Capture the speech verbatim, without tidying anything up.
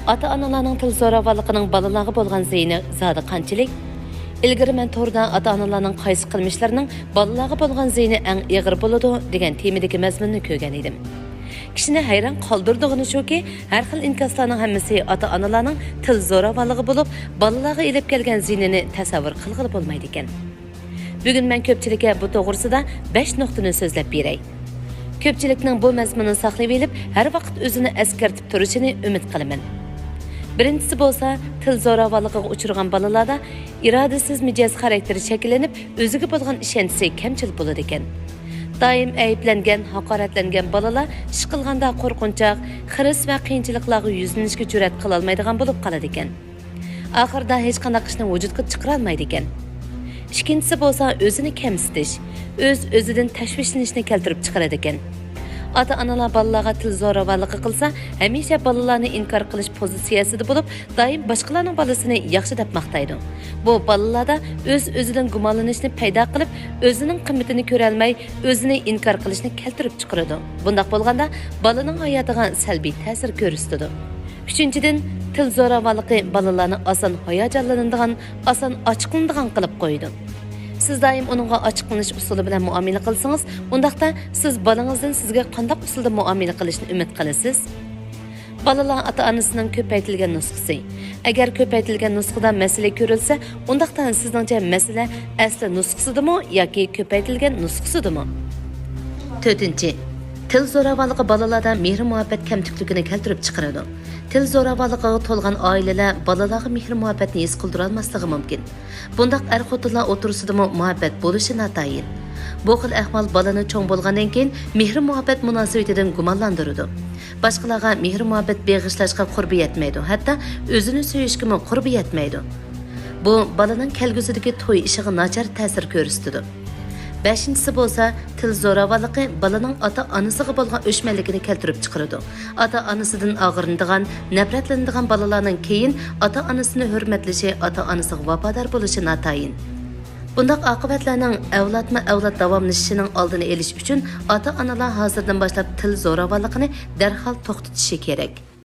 ئاتا-ئانىلارنىڭ تىل زوراۋانلىقىنىڭ بالىلارغا بولغان زىيىنى زادى قانچىلىك؟ ئىلگىرى مەن توردا «ئاتا-ئانىلارنىڭ قايسى قىلمىشلىرىنىڭ بالىلارغا بولغان زىيىنى ئەڭ ئېغىر بولىدۇ؟» دېگەن تېمىدىكى مەزمۇننى كۆرگەن ئىدىم. كىشىنى ھەيران قالدۇرىدىغىنى شۇكى، ھەر خىل ئىنكاسلارنىڭ ھەممىسى ئاتا-ئانىلارنىڭ تىل زوراۋانلىقى بولۇپ، بالىلارغا ئېلىپ كەلگەن زىيىنىنى تەسەۋۋۇر قىلغىلى بولمايدىكەن. بۈگۈن مەن كۆپچىلىككە بۇ توغرىسىدا بەش نۇقتىنى سۆزلەپ بېرەي. كۆپچىلىكنىڭ بۇ مەزمۇننى ساقلىۋېلىپ، ھەر ۋاقىت ئۆزىنى ئەسكەرتىپ تۇرۇشىنى ئۈمىد قىلىمەن. بىرىنچىسى بولسا، تىل زوراۋانلىقىغا ئۇچرىغان بالىلاردا ئىرادىسىز مىجەز خاراكتېرى شەكىللىنىپ، ئۆزىگە بولغان ئىشەنچىسى كەمچىل بولىدىكەن. دائىم ئەيىبلەنگەن، ھاقارەتلەنگەن بالىلار ئىش قىلغاندا قورقۇنچاق، خىرىس ۋە قىيىنچىلىقلارغا يۈزلىنىشكە جۈرئەت قىلالمايدىغان بولۇپ قالىدىكەن. ئاخىرىدا ھېچقانداق ئىشنى ۋۇجۇدقا چىقىرالمايدىكەن. ئىككىنچىسى بولسا ئۆزىنى كەمسىتىش، ئۆز-ئۆزىدىن تەشۋىشلىنىشنى كەلتۈرۈپ چىقىرىدىكەن. ئاتا-ئانىلار بالىلارغا تىل زوراۋانلىقى قىلسا، ھەمىشە بالىلارنى ئىنكار قىلىش پوزىتسىيەسىدە بولۇپ، دائىم باشقىلارنىڭ بالىسىنى ياخشى دەپ ماختايدۇ. بۇ بالىلاردا ئۆز-ئۆزىدىن گۇمانلىنىشنى پەيدا قىلىپ، ئۆزىنىڭ قىممىتىنى كۆرەلمەي، ئۆزىنى ئىنكار قىلىشنى كەلتۈرۈپ چىقىرىدۇ. بۇنداق بولغاندا، بالىنىڭ ھاياتىغا سەلبىي تەسىر كۆرسىتىدۇ. ئۈچىنچىدىن، تىل زوراۋانلىقى بالىلارنى ئاسان ھاياجانلىنىدىغان، ئاسان ئاچچىقلىنىدىغان قىلىپ قويىدۇ. سىز دائىم ئۇنىڭغا ئاچچىقلىنىش ئۇسۇلى بىلەن مۇئامىلە قىلسىڭىز، ئۇنداقتا سىز بالىڭىزدىن سىزگە قانداق ئۇسۇلدا مۇئامىلە قىلىشنى ئۈمىد قىلىسىز؟ بالىلار ئاتا-ئانىسىنىڭ كۆپەيتىلگەن نۇسخىسى. ئەگەر كۆپەيتىلگەن نۇسخىدا مەسىلە كۆرۈلسە، ئۇنداقتا سىزنىڭچە مەسىلە ئەسلى نۇسخىسىدىمۇ ياكى كۆپەيتىلگەن نۇسخىسىدىمۇ؟ تۆتىنچى، تىل زوراۋانلىقى بالىلاردا مېھىر-مۇھەببەت كەمتۈكلۈكىنى كەلتۈرۈپ چىقىرىدۇ. تىل زوراۋانلىقىغا تولغان ئائىلىلەر بالىلارغا مېھىر-مۇھەببەتنى ھېس قىلدۇرالماسلىقى مۇمكىن. بۇنداق ئەر-خوتۇنلار ئوتتۇرىسىدىمۇ مۇھەببەت بولۇشى ناتايىن. بۇ خىل ئەھۋال بالىنى چوڭ بولغاندىن كېيىن مېھىر-مۇھەببەت مۇناسىۋىتىدىن گۇمانلاندۇرىدۇ. باشقىلارغا مېھىر-مۇھەببەت بېغىشلاشقا قۇربى يەتمەيدۇ، ھەتتا ئۆزىنى سۆيۈشكىمۇ قۇربى يەتمەيدۇ. بۇ بالىنىڭ كەلگۈسىدىكى توي ئىشىغا ناچار تەسىر كۆرسىتىدۇ. بەشىنچىسى بولسا، تىل زوراۋانلىقى بالىنىڭ ئاتا-ئانىسىغا بولغان ئۆچمەنلىكىنى كەلتۈرۈپ چىقىرىدۇ. ئاتا-ئانىسىدىن ئاغرىنىدىغان، نەپرەتلىنىدىغان بالىلارنىڭ كېيىن ئاتا-ئانىسىنى ھۆرمەتلىشى، ئاتا-ئانىسىغا ۋاپادار بولۇشى ناتايىن. بۇنداق ئاقىۋەتلەرنىڭ ئەۋلادمۇ ئەۋلاد داۋاملىشىشىنىڭ ئالدىنى ئېلىش ئۈچۈن ئاتا-ئانىلار ھازىردىن باشلاپ تىل زوراۋانلىقىنى دەرھال توختىتىشى كېرەك.